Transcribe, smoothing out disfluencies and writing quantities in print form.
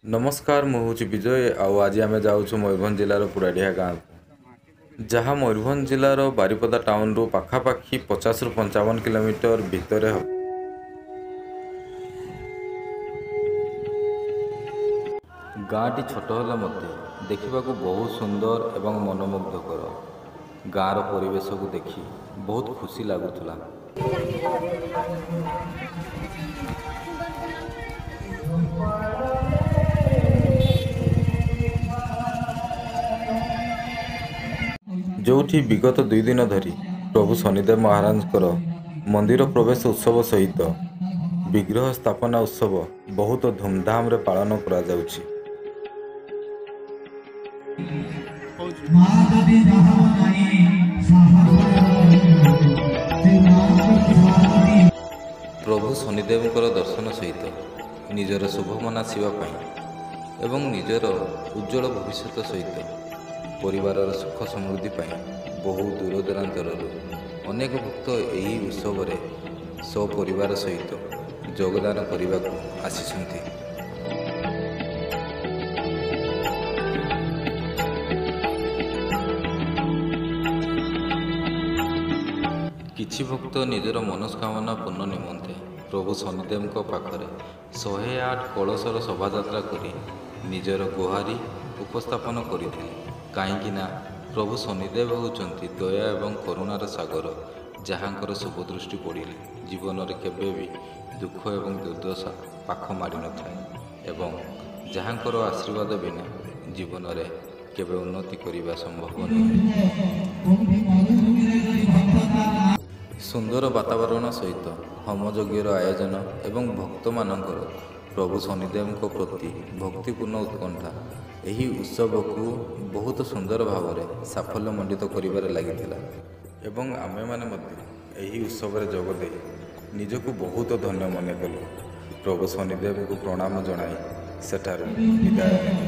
ନମସ୍କାର, ମୁଁ ହେଉଛି ବିଜୟ ଆଉ ଆଜି ଆମେ ଯାଉଛୁ ମୟୂରଭଞ୍ଜ ଜିଲ୍ଲାର ପୁରାଡ଼ିହା ଗାଁକୁ, ଯାହା ମୟୂରଭଞ୍ଜ ଜିଲ୍ଲାର ବାରିପଦା ଟାଉନରୁ ପାଖାପାଖି 50ରୁ 55 କିଲୋମିଟର ଭିତରେ ହେବ। ଗାଁଟି ଛୋଟ ହେଲେ ମଧ୍ୟ ଦେଖିବାକୁ ବହୁତ ସୁନ୍ଦର ଏବଂ ମନୋମୁଗ୍ଧକର। ଗାଁର ପରିବେଶକୁ ଦେଖି ବହୁତ ଖୁସି ଲାଗୁଥିଲା। ଯେଉଁଠି ବିଗତ 2 ଦିନ ଧରି ପ୍ରଭୁ ଶନିଦେବ ମହାରାଜଙ୍କର ମନ୍ଦିର ପ୍ରବେଶ ଉତ୍ସବ ସହିତ ବିଗ୍ରହ ସ୍ଥାପନା ଉତ୍ସବ ବହୁତ ଧୁମଧାମରେ ପାଳନ କରାଯାଉଛି। ପ୍ରଭୁ ଶନିଦେବଙ୍କର ଦର୍ଶନ ସହିତ ନିଜର ଶୁଭ ମନାସିବା ପାଇଁ ଏବଂ ନିଜର ଉଜ୍ଜଳ ଭବିଷ୍ୟତ ସହିତ ପରିବାରର ସୁଖ ସମୃଦ୍ଧି ପାଇଁ ବହୁ ଦୂରଦୂରାନ୍ତରରୁ ଅନେକ ଭକ୍ତ ଏହି ଉତ୍ସବରେ ସପରିବାର ସହିତ ଯୋଗଦାନ କରିବାକୁ ଆସିଛନ୍ତି। କିଛି ଭକ୍ତ ନିଜର ମନସ୍କାମନା ପୂର୍ଣ୍ଣ ନିମନ୍ତେ ପ୍ରଭୁ ଶନିଦେବଙ୍କ ପାଖରେ 108 କଳସର ଶୋଭାଯାତ୍ରା କରି ନିଜର ଗୁହାରି ଉପସ୍ଥାପନ କରିଥିଲେ। କାହିଁକି ନା ପ୍ରଭୁ ଶନିଦେବ ହେଉଛନ୍ତି ଦୟା ଏବଂ କରୁଣାର ସାଗର, ଯାହାଙ୍କର ଶୁଭ ଦୃଷ୍ଟି ପଡ଼ିଲେ ଜୀବନରେ କେବେ ବି ଦୁଃଖ ଏବଂ ଦୁର୍ଦ୍ଦଶା ପାଖ ମାଡ଼ିନଥାଏ ଏବଂ ଯାହାଙ୍କର ଆଶୀର୍ବାଦ ବିନା ଜୀବନରେ କେବେ ଉନ୍ନତି କରିବା ସମ୍ଭବ ନୁହେଁ। ସୁନ୍ଦର ବାତାବରଣ ସହିତ ହୋମଯଜ୍ଞର ଆୟୋଜନ ଏବଂ ଭକ୍ତମାନଙ୍କର ପ୍ରଭୁ ଶନିଦେବଙ୍କ ପ୍ରତି ଭକ୍ତିପୂର୍ଣ୍ଣ ଉତ୍କଣ୍ଠା ଏହି ଉତ୍ସବକୁ ବହୁତ ସୁନ୍ଦର ଭାବରେ ସାଫଲ୍ୟମଣ୍ଡିତ କରିବାରେ ଲାଗିଥିଲା ଏବଂ ଆମେମାନେ ମଧ୍ୟ ଏହି ଉତ୍ସବରେ ଯୋଗ ଦେଇ ନିଜକୁ ବହୁତ ଧନ୍ୟ ମନେ କଲୁ। ପ୍ରଭୁ ଶନିଦେବଙ୍କୁ ପ୍ରଣାମ ଜଣାଇ ସେଠାରୁ ବିଦାୟ ନେଲୁ।